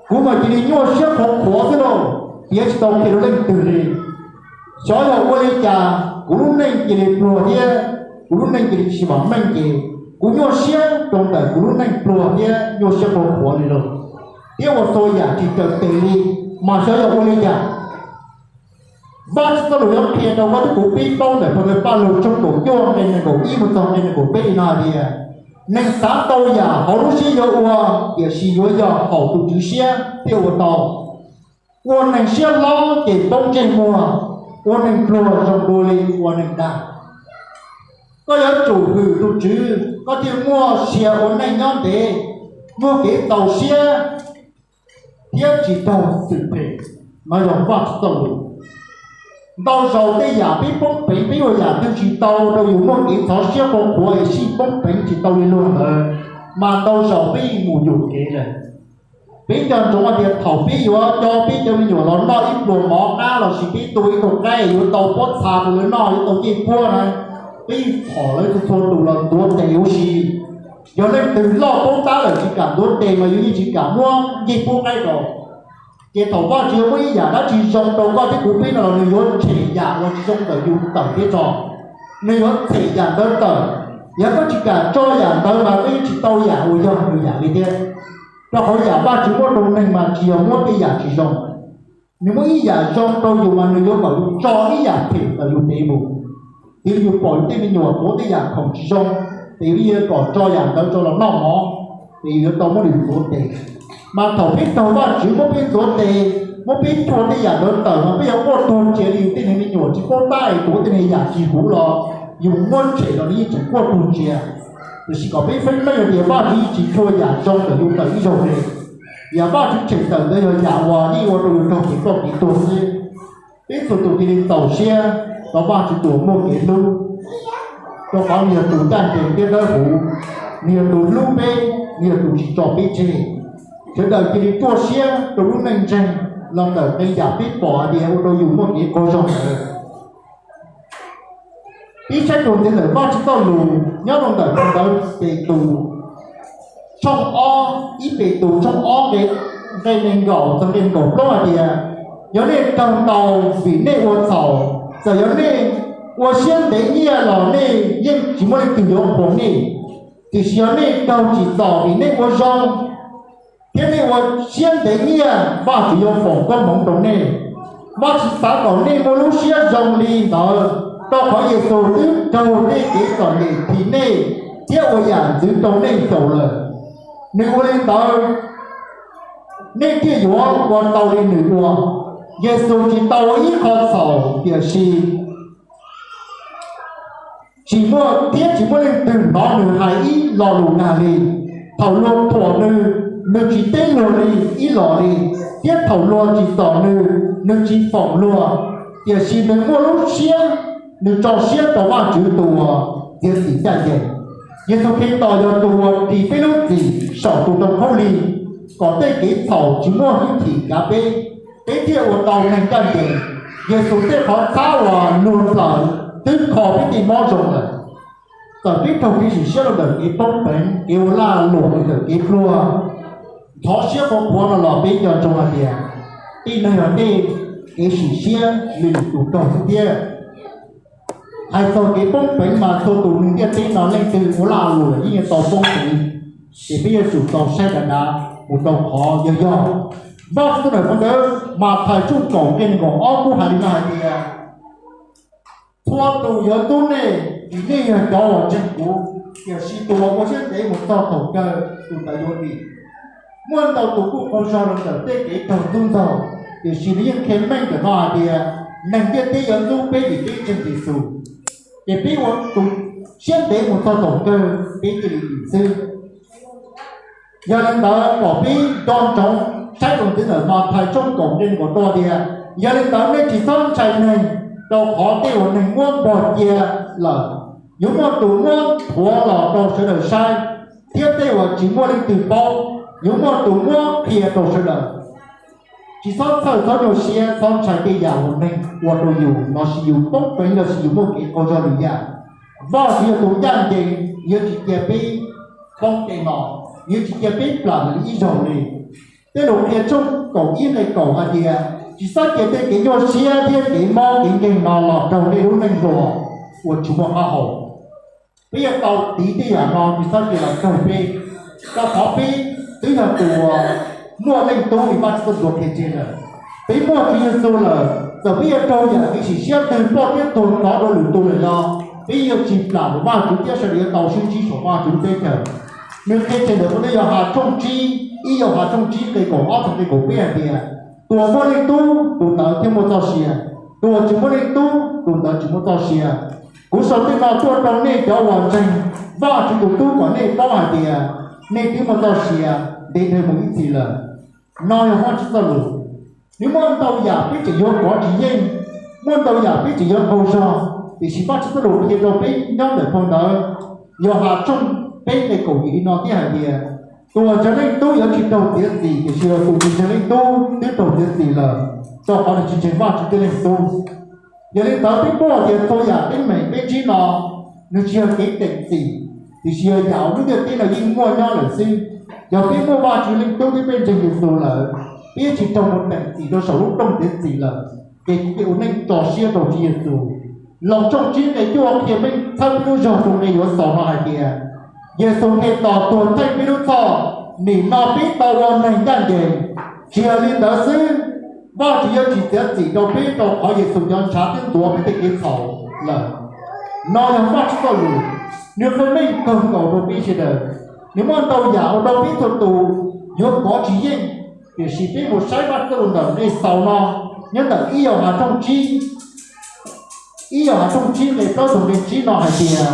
kuv mas cia li nyuaj siab qhuav qhuav xwb lauj, piav tsis tau qhia rau leej twg li. Xyov yog ua li cas kuv lub neej cia li pluag thiab kuv lub neej cia li tsis vam meej ces kuv nyuaj siab rau ntawm kuv lub neej pluag thiab nyuaj siab qhuav qhuav li lauj, thiab ua txhua yam tsis raws tes li, mas xyov yog ua li cas. Vajtswv txoj lus yuav qhia rau koj thiab kuv pib paub ntawm phau ntawv Pajlug tshooj kaum cuaj nqe nees nkaum ib mus txog nqe nees nkaum peb li no hais tias, neeg xav tau yam hauv lub siab yuav ua, tiam sis yuav yog haum tus Tswv siab thiaj ua tau. Ua neeg siab hlob ces poob ntsej muag, ua neeg pluag zoo dua li ua neeg dag. Koj yuav tsum hwm tus Tswv koj thiaj muaj sia ua neej nyob ntev, muaj kev txaus siab thiab tsis raug xwm phem. No yog Vajtswv txoj lus. Ntau zaus tej yam peb poob peev peb ua yam twg tsis tau rau yus muaj kev ntxhov siab qhuav qhuav es sij poob peev tsis tau li luag ntawd, mas ntau zaus peb yeej mus yuam kev lawm. Peb nco ntsoov hais tias thaum peb yuav coj peb cov me nyuam los noj ib pluas mov qab lossis peb tua ib tug qaib yuav tau pob txha rau lawv noj yuav tau ncej puab na, peb yeej txhom lawv txhua txhua tus los ntxuav tes huv si. Yog leej twg loj paub tab lawm tsis kam ntxuav tes mas yus yeej tsis kam muab ncej puab qaib rau. Ces thaum Vajtswv yuav muab ib yam dab tsi zoo rau koj thiab kuv peb no los nws yuav tshem yam uas tsis zoo ntawm yus tawm thiab tso. Nws yuav tshem yam ntawd tawm. Yog koj tsis kam tso yam ntawd mas koj yeej tsis tau yam uas yog nws yam li thiab. Rau qhov yam Vajtswv muab rau neeg mas tsis yog muab tej yam tsis zoo. Nws muab ib yam zoo rau yus mas nws yuav kom yus tso ib yam phem ntawm yus tes mus. Thiab yus pom yus tej me nyuam tuav tej yam khoom tsis zoo, ces yus yuav kom tso yam ntawd rau los noj mov, ces yus yuav tau muab nws ntxuav tes. Mas thaum peb raug Vajtswv muab peb ntxuav tes, muab peb rhuav tej yam ntawd tawm mas peb yuav quaj tuag ntsia li yus tej niag me nyuam tsis paub tab es tuav tej niag yam tsis huv los yus muab tshem los nws yeej tseem quaj tuag ntsia. Tiam sis kom peb feeb meej hais tias Vajtswv yeej tsis rhuav yam zoo ntawm yus tawm ib zaug li. Yam Vajtswv tshem tawm ntawd yog yam uas yeej ua rau yus raug kev ploj kev tuag xwb. Peb txhua tus cia li txaus siab rau Vajtswv tus uas muaj kev hlub, rau qhov nws yog tus ncaj ncees thiab dawb huv, nws yog tus hlub peb, nws yog tus tsis tso peb tseg. Sawv daws cia li ruaj siab rau lub neej ntseeg los ntawm qee yam peb pom hais tias ua rau yus muaj kev qaug zog ntawd. Peb saib rau ntxiv ntawm Vajtswv txoj lus nyob rau ntawm phau ntawv Petus tshooj ob, ib Petus tshooj ob nqe, nqe nees nkaum txog nqe nees nkaum plaub hais tias, yog nej raug ntaus vim nej ua txhaum, txawm yog nej ua siab ntev nyiaj los nej yeej tsis muaj leej twg yuav qhuas nej. Tiam sis yog nej raug tsim txom vim nej ua zoo thiab nej ua siab ntev nyiaj, Vajtswv yuav foom koob hmoov rau nej. Vajtswv xav kom nej muaj lub siab zoo li ntawd, rau qhov Yexus twb raug tej kev txom nyem nrhiav nej thiab ua yam ntxwv rau nej xyaum lawm. Nws ua li ntawd, nej thiaj yuav ua tau li nws ua. Yexus tsis tau ua ib qho txhaum, tiam sis tsis muaj thiab tsis muaj leej twg hnov nws hais ib lo lus nag li. Thaum luag thuam nws, nws tsis teb luag li ib los li, thiab thaum luag tsim txom nws, nws tsis foom luag, tiam sis nws muaj lub siab, nws tso siab rau Vajtswv tus uas txiav txim ncaj ncees. Yexus Khetos yog tus uas ris peb lub txim saum tus ntoo khaub lig, kom tej kev txhaum tsis muaj hwj chim kav peb, peb thiaj ua tau neeg ncaj ncees. Yexus tej qhov txhab uas luag nplawm twb kho peb tej mob zoo lawm. Txawm peb raug kev sim siab los ntawm kev poob peev, kev ua lag luam los ntawm kev pluag, ntxhov siab qhuav qhuav no los peb nco ntsoov hais tias tej neeg yog tej kev sim siab li lwm tus raug xwb thiab. Hais txog kev poob peev mas txhua tus neeg ntiaj teb no leej twg ua lag luam yeej yuav tau poob peev, ces peb yuav tsum tau saib dav dav mus rau qhov yog yog. Vajtswv tus ntawm phau ntawv Mathais tshooj kaum nqe nees nkaum ob kuj hais li no hais tias, txhua tus yuav ntxub nej vim nej yog cov uas ntseeg kuv, tiam sis tus uas ua siab ntev mus txog thaum kawg tus ntawd yuav dim. Muaj ntau tus kuj qaug zog los ntawm tej kev raug ntxub ntxaug, tiam sis nws yeej qhia meej ntawm no hais tias neeg ntiaj teb yuav ntxub peb vim peb ntseeg Yexus, ces peb ua tus siab ntev mus txog thaum kawg peb thiaj li dim xwb. Yog li ntawd kom peb nco ntsoov saib rau ntxiv ntawm Mathais tshooj kaum nqe nees nkaum rau tias, yog li ntawd nej tsis txhob ntshai neeg, rau qhov tej uas neeg muab npog cia lawm, yuav muaj tus muab thuav los rau sawv daws saib, thiab tej uas tsis muaj leej twg paub, yuav muaj tus muab qhia rau sawv daws. Tsis txhob txhawj txhob nyuaj siab txhob ntshai tej yam uas neeg ua rau yus lossis yus poob peev lossis yus muaj kev qaug zog lwm yam. Vajtswv yog tus ncaj ncees, yuav tsis cia peb poob kev no. yuav tsis cia peb plam li ib zaug li. Tej lus qhia tshooj kaum ib nqe kaum hais tias, tsis txhob cia tej kev nyuaj siab thiab kev mob kev nkeeg no los raug nej lub neej hluas uas tsis muaj qab hau. Peb yuav tau tiv tej yam no tsis txhob cia los raug peb, rau qhov peb twb yog tus uas muaj Leej Tub li Vajtswv txoj lus qhia tseg lawm. Peb muaj Tswv Yexus lawm, txawm peb yuav raug yam kev sim siab twg ploj thiab tuag tod rau lwm tus lawm los peb yuav tsis plam rau Vajtswv thiab sawv daws yuav tau sib ntsib saum Vajtswv teb chaws. Nws qhia tseg ntawm Yauhas tshooj tsib, ib Yauhas tshooj tsib nqe kaum ob txog nqe kaum peb hais tias, tus uas muaj Leej Tub tus ntawd thiaj muaj txoj sia, tus uas tsis muaj Leej Tub tus ntawd tsis muaj txoj sia. Kuv sau tej no tuaj rau nej cov uas ntseeg Vajtswv tus Tub kom nej paub hais tias nej twb muaj txoj sia ntev dhawv mus ib txhis lawm. No yog Vajtswv txoj lus. Nws muaj ntau yam peb tseem yuav kov tsis yeej, muaj ntau yam peb tseem yuav qaug zog, tiam sis Vajtswv txoj lus qhia rau peb nyob ntawm phau ntawv Yauhas tshooj peb nqe kaum yim li no thiab hais tias, tus uas ntseeg Leej Tub yuav tsis raug txiav txim, tiam sis tus uas tsis ntseeg Leej Tub twb raug txiav txim lawm, rau qhov nws tsis ntseeg Vajtswv thiab Leej Tub. Yog li ntawd peb paub hais tias txhua yam teeb meem peb ntsib no, nws tsis yog kev teem txim, tiam sis yog yam lub ntiaj teb no yeej muaj nyob lawm xwb. Yog peb muaj Vajtswv Leej Tub thiab peb ntseeg Yexus lawm, peb yeej tsis raug mus teem txim rau saum lub rooj txiav txim lawm, ces cia ua neej tso siab rau Tswv Yexus. Loos tshooj tsib nqe cuaj qhia meej txhawb peb lub zog rau nqe yuav xaus no hais tias, Yexus Khetos tuag theej peb lub txhoj, nim no peb tau ua neeg ncaj ncees. Tsis yog li ntawd xwb, Vajtswv yuav tsis txiav txim rau peb rau qhov Yexus cov ntshav twb ntuav peb tej kev txhaum lawm. No yog Vajtswv txoj lus, nws qhia meej kawg nkaus rau peb sawv daws. Nws muaj ntau yam ua rau peb txhua tus yuav kov tsis yeej, tiam sis peb mus saib Vajtswv txoj lus ntawm nqe xaus no, nyob ntawm ib Yauhas tshooj tsib, ib Yauhas tshooj tsib nqe plaub txog nqe tsib no hais tias,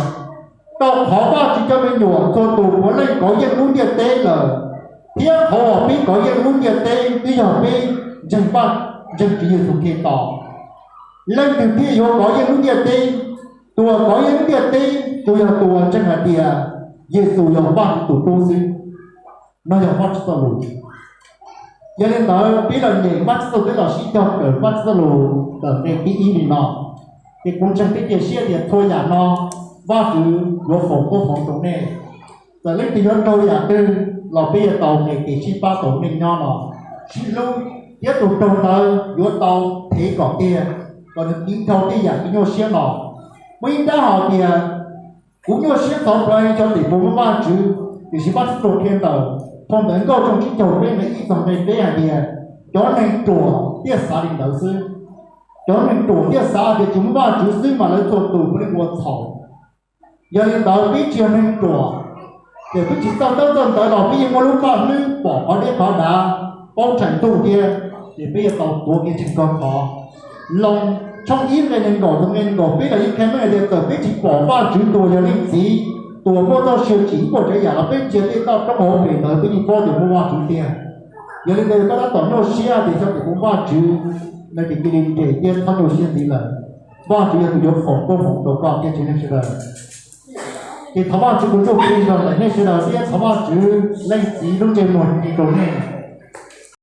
rau qhov Vajtswv cov me nyuam txhua tus puav leej kov yeej lub ntiaj teb lawm, thiab qhov uas peb kov yeej lub ntiaj teb twb yog peb ntseeg Vaj, ntseeg Tswv Yexus Khetos. Leej twg thiaj yuav kov yeej lub ntiaj teb? Tus uas kov yeej lub ntiaj teb tsuas yog tus uas ntseeg hais tias Yexus yog Vajtswv tus Tub xwb. No yog Vajtswv txoj lus. Yog li ntawd peb los nyeem Vajtswv txoj, peb los sib cog kawm Vajtswv txoj lus ntawm nqe thib ib li no, ces kuv ntseeg thiab cia siab tias txhua yam no Vajtswv yuav foom koob hmoov rau nej. Txawm leej twg yuav raug yam twg los peb yuav tau nqe kev sib pab tau neej nyob no, sib hlub, thiab tus raug ntawd yuav tau thev kom tiag, kom nws tiv dhau tej yam kev nyuaj siab no. Muaj ib nrab hais tias, kuv nyuaj siab txhov plawv cov tim puas muaj Vajtswv, tiam sis Vajtswv txoj lus qhia ntawm phau Ntawv Nkauj tshooj tsib caug peb nqe ib txog nqe peb hais tias, cov neeg ruam thiaj xav li ntawd xwb. Cov neeg ruam thiaj xav tias tsis muaj Vajtswv xwb mas lawv txhua tus puav leej ua txhaum. Yog li ntawd peb tsis yog neeg ruam, ces peb tsis txawj tab txawj ntawd los peb yeej muaj lub paj hlwb pom qhov deb qhov dav, paub tsaim ntuj thiab, ces peb yuav tau tuav kev ntseeg kawg khov. Loos tshooj ib nqe nees nkaum rau nqe nees nkaum peb los yeej qhia meej hais tias txawm peb tsis pom Vajtswv tus uas yog Leej Txiv, tus uas muaj txoj sia tsim ib puas tsav yam los peb ntsia tej toj roob hauv pes ntawd peb yeej paub tias muaj Vajtswv tiag. Yog li ntawd koj tab tom nyuaj siab tias xyov kuv puas muaj Vajtswv no, ces cia li nres thiab txhob nyuaj siab ntxiv lawm. Vajtswv yog tus yuav foom koob hmoov rau koj thiab tsev neeg sawv daws. Ces thov Vajtswv tus Ntsuj Plig zog ntawm nej sawv daws thiab thov Vajtswv Leej Txiv lub ntsej muag rau nej.